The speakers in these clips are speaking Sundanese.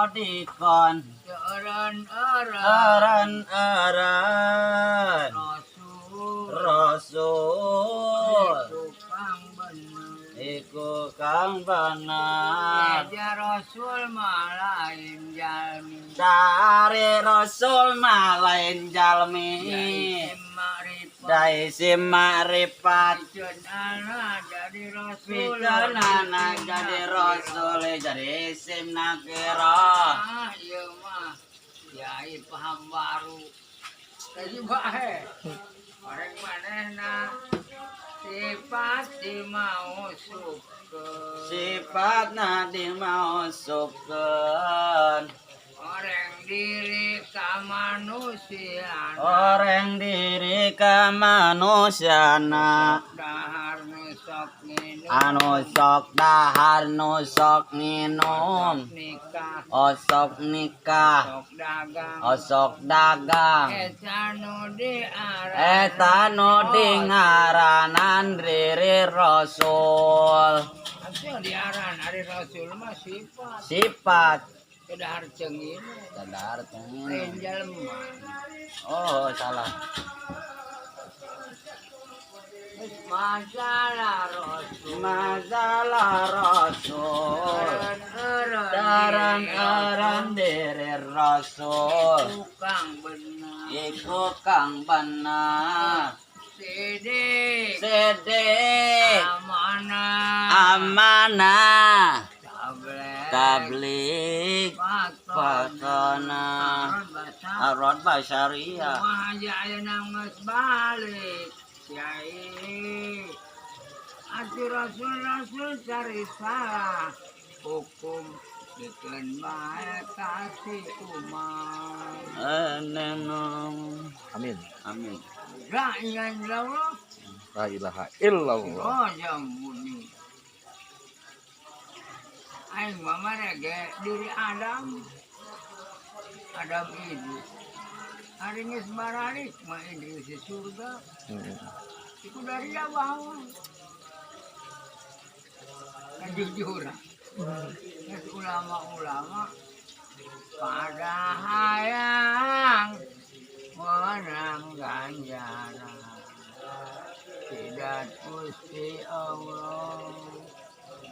Sodikon. Eureun-eureun. Eureun-eureun. Rasul. Rasul. Iku kang bener. Iku kang bener. Ya Rasul mah lain jalmi. Dari Rasul mah lain jalmi. Ya isim makrifat. Da isim makrifat. Piceunana jadi Rasul. Piceunana jadi Rasul jadi isim nakirah. Ah, ieu mah kiai paham baru. Tadi bae. Orang manehna sifat dimausupkeun. Sifatna dimausupkeun. Orang diri kamanusiaan. Orang diri kamanusiana. Dahar nu sok nginum. Anu sok dahar nu sok minum. Nikah. Osok nikah. Sok dagang. Osok dagang. Eta nu diaran. Eta nu dingaranan diri Rasul. Atuh diaran ari Rasul mah sifat. Sifat. Kedahar cenginum. Dahar Lain cenginum. jelema. Oh, salah. Masalah Rasul. Masalah Rasul. Eureun-eureun. Eureun-eureun diri Rasul. Iku kang bener. Iku kang bener. Sidik. Sidik. Amanah. Amanah. Tabligh. Tabligh. Fatonah. Arad basyariah. Wah, ya ayeuna geus balik. Kiai. Atuh Rasul Rasul cari salah. Hukum bikin bae kasih umat. Enenong. Amin. Amin. La ilaha illallah. La ilaha illallah. Oh, muni. Aing mah marege diri Adam. Adam Idris. Hari geus baralik mah Idris di surga. Iku dari bawah. Kejujuran. Geus ulama-ulama pada hayang menang ganjaran. Tidak Gusti Allah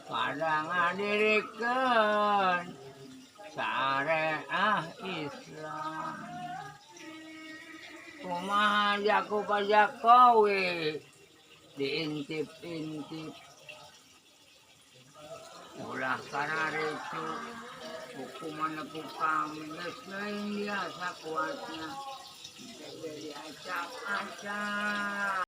pada ngadirikeun syariah Islam. Kumaha jaku Pak Jokowi diintip-intip ulah karena itu hukuman ku kami geus lain biasa kuatnya jadi acak-acak.